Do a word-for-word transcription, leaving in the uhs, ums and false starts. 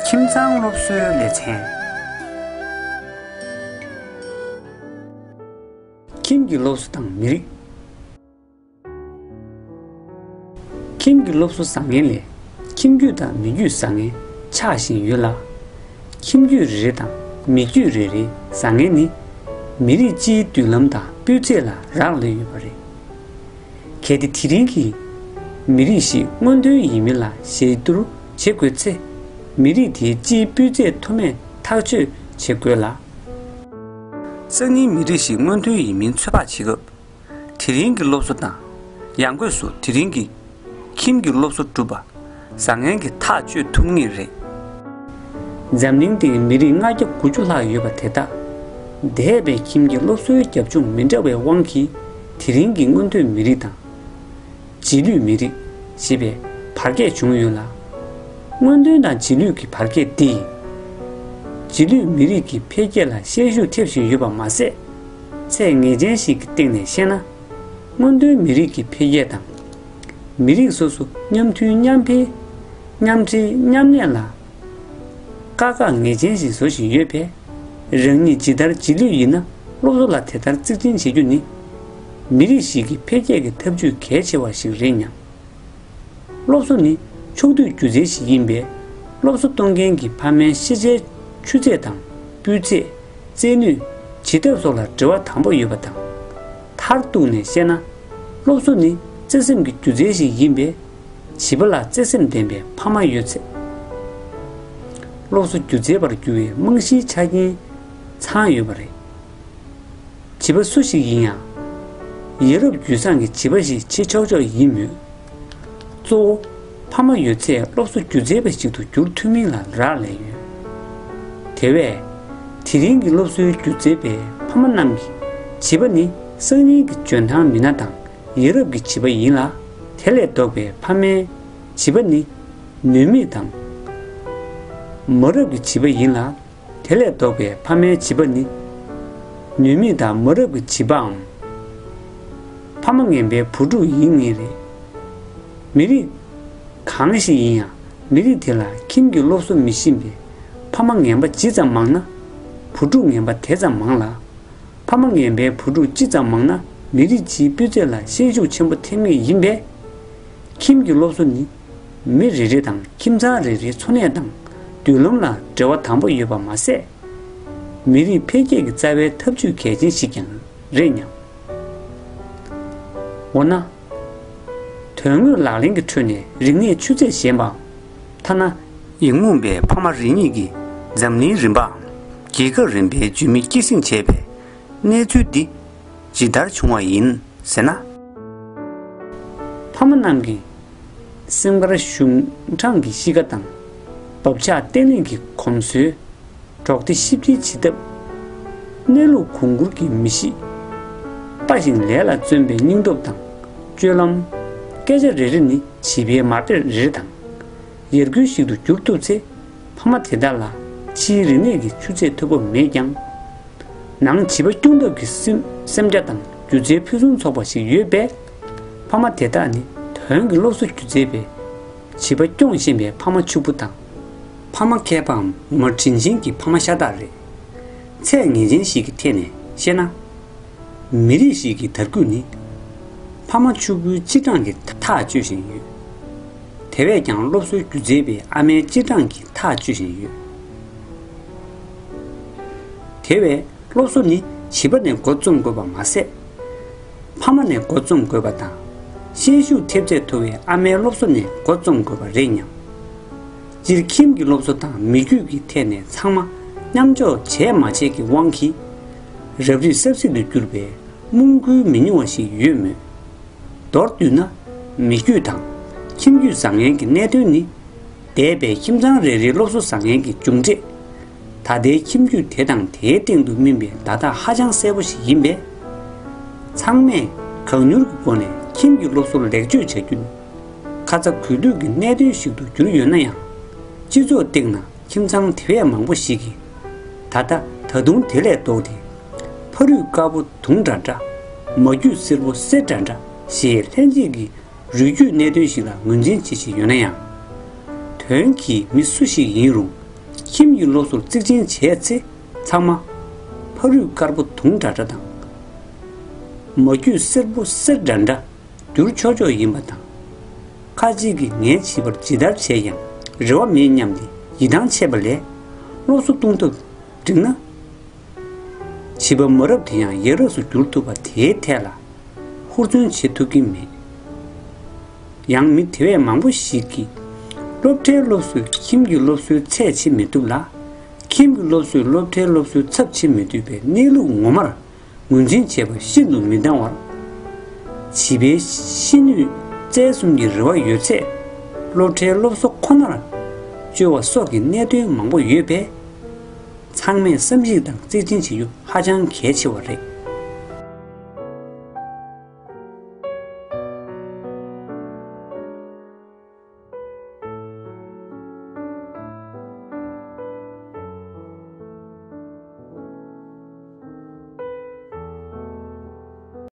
ཁྱིམ་ཚང་སློབ་གསོའི་ལེ་ཚན། ཁྱིམ་གྱི་སློབ་གསོ་དང་མི་རིགས། ཁྱིམ་གྱི་སློབ་གསོ་བཟང་ངན་ལས་ཁྱིམ་རྒྱུད་དང་མི་རྒྱུད་བཟང་ངན་ཆགས་བཞིན་ཡོད་ལ། ཁྱིམ་རྒྱུད་རེ་རེ་དང་མི་རྒྱུད་རེ་རེའི་བཟང་ངན་ནི་མི་རིགས་སྤྱིའི་མདུན་ལམ་དང་སྤུས་ཚད་ལ་རག་ལས་ཡོད་པ་རེད། གལ་ཏེ་དེ་རིང་གི་མི་རིགས་ཤིག་སྔོན་ཐོན་ཡིན་མིན་ལ་ཞེ་བསྡུར་བྱེད་དགོས་ཚེ། མི་རིགས་དེའི་སྤྱིའི་སྤུས་ཚད་མཐོ་དམན་ཐག་གཅོད་བྱེད་དགོས་ལ། སང་ཉིན་མི་རིགས་ཤིག་སྔོན་ཐོན་ཡིན་མིན་ཚོད་དཔག་བྱེད་སྐབས། དེ་རིང་གི་སློབ་གསོ་དང་། ཡང་སྒོས་སུ་དེ་རིང་གི་ཁྱིམ་གྱི་སློབ་གསོ་སྒྲུབ་པ་བཟང་ངན་གྱི་ཐག་གཅོད་ཐུབ་ངེས་རེད། འཛམ་གླིང་སྟེང་མི་རིགས་ལྔ་བརྒྱ་དགུ་བཅུ་ལྷག་ཡོད་པ་དེ་དག་འདས་པའི་ཁྱིམ་གྱི་སློབ་གསོའི་རྒྱབ་ལྗོངས་མི་འདྲ་བའི་དབང་གིས། དེ་རིང་གི་སྔོན་ཐོན་མི་རིགས་དང་། རྗེས་ལུས་མི་རིགས་ཞེས་པའི་བར་ཁྱད་བྱུང་ཡོད་ལ། སྔོན་ཐོན་དང་རྗེས་ལུས་ཀྱི་བར་ཁྱད་འདིས། རྗེས་ལུས་མི་རིགས་ཀྱི་འཕེལ་རྒྱས་ལ་ཤན་ཤུགས་ཐེབས་བཞིན་ཡོད་པ་མ་ཟད། ཚད་ངེས་ཅན་ཞིག་གི་སྟེང་ནས་བཤད་ན། སྔོན་ཐོན་མི་རིགས་ཀྱི་འཕེལ་རྒྱས་དང་། མི་རིགས་སོ་སོ་མཉམ་མཐུན་མཉམ་འཕེལ། མཉམ་འབྲེལ་མཉམ་གནས་ལ། དཀའ་ཁག་ངེས་ཅན་ཞིག་བཟོ་བཞིན་ཡོད་པས། རང་ཉིད་ཇི་ལྟར་རྗེས་ལུས་ཡིན་ན། སློབ་གསོ་ལ་དེ་ལྟར་གཙིགས་ཆེན་བྱེད་རྒྱུ་ནི། མི་རིགས་ཤིག་གི་འཕེལ་རྒྱས་ཀྱི་ཐབས་ཇུས་གལ་ཆེ་བ་ཞིག་རེད་སྙམ། སློབ་གསོ་ནི་ཕྱོགས་བསྡུས་སྒྱུ་རྩལ་ཞིག་ཡིན་པས། སློབ་གསོ་གཏོང་མཁན་གྱི་ཕ་མའི་ཤེས་བྱའི་ཆུ་ཚད་དང་སྤུས་ཚད། རྩལ་ནུས། བྱེད་ཐབས་སོགས་ལ་འབྲེལ་བ་དམ་པོ་ཡོད་པ་དང་། མཐར་གཏུགས་ནས་བཤད་ན། སློབ་གསོ་ནི་བརྩེ་སེམས་ཀྱི་སྒྱུ་རྩལ་ཞིག་ཡིན་པས། བྱིས་པ་ལ་བརྩེ་སེམས་ལྡན་པའི་ཕ་མ་ཡོད་ཚེ། སློབ་གསོ་སྒྱུ་རྩལ་པར་འགྱུར་བའི་རྨང་གཞིའི་ཆ་རྐྱེན་ཚང་ཡོད་པ་རེད། བྱིས་པ་སུ་ཞིག་ཡིན་ཡང་། ཡ་རབས་རྒྱུད་བཟང་གི་བྱིས་པ་ཞིག་བྱེད་ཆོག་ཆོག་ཡིན་མོད། གཙོ་བོ། ཕ་མ་ཡོད་ཚད་སློབ་གསོ་སྒྱུ་རྩལ་པ་ཞིག་ཏུ་འགྱུར་ཐུབ་མིན་ལ་རག་ལས་ཡོད། དེ་བས། དེ་རིང་གི་སློབ་གསོའི་སྒྱུ་རྩལ་པས་ཕ་མ་རྣམས་ཀྱིས་བྱིས་པ་ནི་སང་ཉིན་གྱི་འཇོན་ཐང་མི་སྣ་དང་ཡ་རབས་ཀྱི་བྱིས་པ་ཡིན་ལ། དེ་ལས་ལྡོག་པའི་ཕ་མའི་བྱིས་པ་ནི་ནུས་མེད་དང་། མ་རབས་ཀྱི་བྱིས་པ་ཡིན་ལ། དེ་ལས་ལྡོག་པའི་ཕ་མའི་བྱིས་པ་ནི། ནུས་མེད་དང་མ་རབས་ཀྱི་བྱིས་པའམ། ཕ་མ་ངན་པའི་བུ་ཕྲུག་ཡིན་ངེས་རེད། མི་རིགས་གང་ཞིག་ཡིན་ཡང་མི་རིགས་དེ་ལ་ཁྱིམ་གྱི་སློབ་གསོ་མི་ཤེས་པའི་ཕ་མ་ངན་པ་ཇི་ཙམ་མང་ན། བུ་ཕྲུག་ངན་པ་དེ་ཙམ་མང་ལ། ཕ་མ་ངན་པའི་བུ་ཕྲུག་ཇི་ཙམ་མང་ན་མི་རིགས་སྤྱིའི་སྤུས་ཚད་ལ་ཤན་ཤུགས་ཆེན་པོ་ཐེབས་ངེས་ཡིན་པས། ཁྱིམ་གྱི་སློབ་གསོ་ནི། མི་རེ་རེ་དང་ཁྱིམ་ཚང་རེ་རེའི་འཚོ་གནས་དང་མདུན་ལམ་ལ་འབྲེལ་བ་དམ་པོ་ཡོད་པ་མ་ཟད། མི་རིགས་འཕེལ་རྒྱས་ཀྱི་རྩ་བའི་ཐབས་ཇུས་གལ་ཆེན་ཞིག་ཀྱང་རེད་སྙམ། འོ་ན། དོན་དངོས་ལག་ལེན་གྱི་ཁྲོད་ནས་རིག་གནས་ཆུ་ཚད་ཞན་པའམ། ཐ་ན། ཡིག་རྨོངས་པའི་ཕ་མ་རེ་གཉིས་ཀྱིས་འཛམ་གླིང་རིམ་པའམ། རྒྱལ་ཁབ་རིམ་པའི་འཇོན་མི་སྐྱེད་སྲིང་བྱས་པའི་གནས་ཚུལ་འདི་ཇི་ལྟར་བྱུང་བ་ཡིན་ཟེར་ན། ཕ་མ་རྣམས་ཀྱིས་སེམས་ཁར་གཞུང་དྲང་གི་གཤིས་ཀ་དང་། བབ་ཆགས་བརྟན་ལྷིང་གི་གོམས་སྲོལ། འབྲོག་སྡེ་ཞིབ་ཕྲའི་བྱེད་ཐབས། གནས་ལུགས་གོང་བཀུར་གྱི་མི་གཤིས། དཔའ་ཞིང་ལས་ལ་བརྩོན་པའི་སྙིང་སྟོབས་དང་སྤྱོད་ལམ། སྐད་ཆ་རེ་རེ་ནི་བྱིས་པའི་མ་དཔེ་རེ་རེ་དང་། ཡར་སྐུལ་ཞིག་ཏུ་འགྱུར་ཐུབ་ཚེ། ཕ་མ་དེ་དག་ལ་ཕྱིའི་རིག་གནས་ཀྱི་ཆུ་ཚད་མཐོ་པོ་མེད་ཀྱང་། ནང་བྱིས་པ་སྐྱོང་ཐབས་ཀྱི་སེམས་སེམས་རྒྱ་དང་སྒྱུ་རྩལ་ཕུན་སུམ་ཚོགས་པ་ཞིག་ཡོད་པས། ཕ་མ་དེ་དག་ནི་དོན་གྱི་སློབ་གསོ་སྒྱུ་རྩལ་པས་བྱིས་པ་སྐྱོང་ཤེས་པའི་ཕ་མ་ཕྱུག་པོ་དང་། ཕ་མ་མཁས་པའམ་ངོ་མ་དྲིན་ཆེན་གྱི་ཕ་མ་ཤ་སྟག་རེད། ཚད་ངེས་ཅན་ཞིག་གི་ཐད་ནས་བཤད་ན། མི་རིགས་ཤིག་གི་དར་རྒུད་ནི། ཕ་མ་ཕྱུག་པོའི་སྤྱི་དྲང་གིས་ཐག་གཅོད་བཞིན་ཡོད། དེ་བས་ཀྱང་སློབ་གསོའི་སྒྱུ་རྩལ་པས་ཨ་མའི་སྤྱི་དྲང་གིས་ཐག་གཅོད་བཞིན་ཡོད། དེ་བས་སློབ་གསོ་ནི་བྱིས་པ་ནས་འགོ་རྩོམ་དགོས་པ་མ་ཟད། ཕ་མ་ནས་འགོ་རྩོམ་དགོས་པ་དང་། ཤན་ཤུགས་ཐེབས་ཚད་མཐོ་བའི་ཨ་མའི་སློབ་གསོ་ནས་འགོ་རྩོམ་དགོས་པ་རེད་སྙམ། སྤྱིར་ཁྱིམ་གྱི་སློབ་གསོ་དང་མི་རྒྱུད་ཀྱི་ཐད་ནས་ཚང་མ་མཉམ་འཇོག་བྱས་མ་བྱས་ཀྱི་དབང་གིས། རབ་རིབ་སབ་སིབ་ཏུ་གྱུར་པའི་རྨོངས་ཁུལ་མི་ཉུང་བ་ཞིག་ཡོད་མོད། མདོར་བསྡུས་ན། མི་རྒྱུད་དང་ཁྱིམ་རྒྱུད་བཟང་ངན་གྱི་གནད་དོན་ནི། འདས་པའི་ཁྱིམ་ཚང་རེ་རེའི་སློབ་གསོ་བཟང་ངན་གྱི་མཇུག་འབྲས། ད་ལྟའི་ཁྱིམ་རྒྱུད་དེ་དང་དེའི་སྟེང་དུ་སྨིན་པའི་བརྡ་རྟགས་ཧ་ཅང་གསལ་པོ་ཞིག་ཡིན་པས། ཚང་མས་གང་མྱུར་གྱི་སྒོ་ནས་ཁྱིམ་གྱི་སློབ་གསོར་ལེགས་བཅོས་བྱ་རྒྱུ་ནི། ཁ་ཚ་དགོས་གཏུགས་ཀྱི་གནད་དོན་ཞིག་ཏུ་གྱུར་ཡོད་ན་ཡང་། སྤྱི་ཚོགས་སྟེང་ན་ཁྱིམ་ཚང་དེ་བས་མང་པོ་ཞིག་གིས། ད་ལྟ་ད་དུང་དེ་ལས་ལྡོག་སྟེ། ཕ་རུས་དཀར་པོ་དུང་འདྲ་འདྲ། མ་རྒྱུད་སེར་པོ་གསེར་འདྲ་འདྲ་ཞེས་ལྷན་སྐྱེས་ཀྱི་རུས་རྒྱུད་གནད་དོན་ཞིག་ལ་ངོས་འཛིན་བྱེད་བཞིན་ཡོད་ན་ཡང་། དོན་གྱིས་མི་སུ་ཞིག་ཡིན་རུང་ ཁྱིམ་གྱི་སློབ་གསོར་གཙིགས་ཆེན་བྱས་ཚེ། ཚང་མ་ཕ་རུས་དཀར་པོ་དུང་འདྲ་འདྲ་དང་། མ་རྒྱུད་སེར་པོ་གསེར་འདྲ་འདྲ་འགྱུར་ཆོག་ཆོག་ཡིན་པ་དང་། ཁ་ཅིག་གིས་ངས་བྱིས་པར་ཇི་ལྟར་བྱས་ཀྱང་རེ་བ་མེད་སྙམ་སྟེ་ཡིད་ཐང་ཆད་པ་ལས། སློབ་གསོ་གཏོང་ཐབས་འགྲིག་ན། བྱིས་པ་མ་རབས་དེ་ཡང་ཡ་རབས་སུ་འགྱུར་ཐུབ་པ་དེའི་ཐད་ལ་ཧུར་བརྩོན་བྱེད་ཐུབ་ཀྱིན་མེད། ཡང་མི་དེ་བས་མང་པོ་ཞིག་གིས་སློབ་གྲྭའི་སློབ་གསོས་ཁྱིམ་གྱི་སློབ་གསོའི་ཚད་བྱེད་མི་ཐུབ་ལ། ཁྱིམ་གྱི་སློབ་གསོས་སློབ་གྲྭའི་སློབ་གསོའི་ཚབ་བྱེད་མི་ཐུབ་པའི་གནས་ལུགས་ངོ་མར་ངོས་འཛིན་བྱས་པ་ཤིན་ཏུ་མི་འདང་བར། བྱིས་པའི་ཤེས་ནུས་རྩལ་གསུམ་གྱི་རེ་བ་ཡོད་ཚད། སློབ་གྲྭའི་སློབ་གསོ་ཁོ་ནར་བཅོལ་བ་སོགས་ཀྱི་གནད་དོན་མང་པོ་ཡོད་པས། ཚང་མས་བསམ་གཞིག་དང་གཙིགས་ཆེན་བྱེད་རྒྱུ་ཧ་ཅང་གལ་ཆེ་བ་རེད།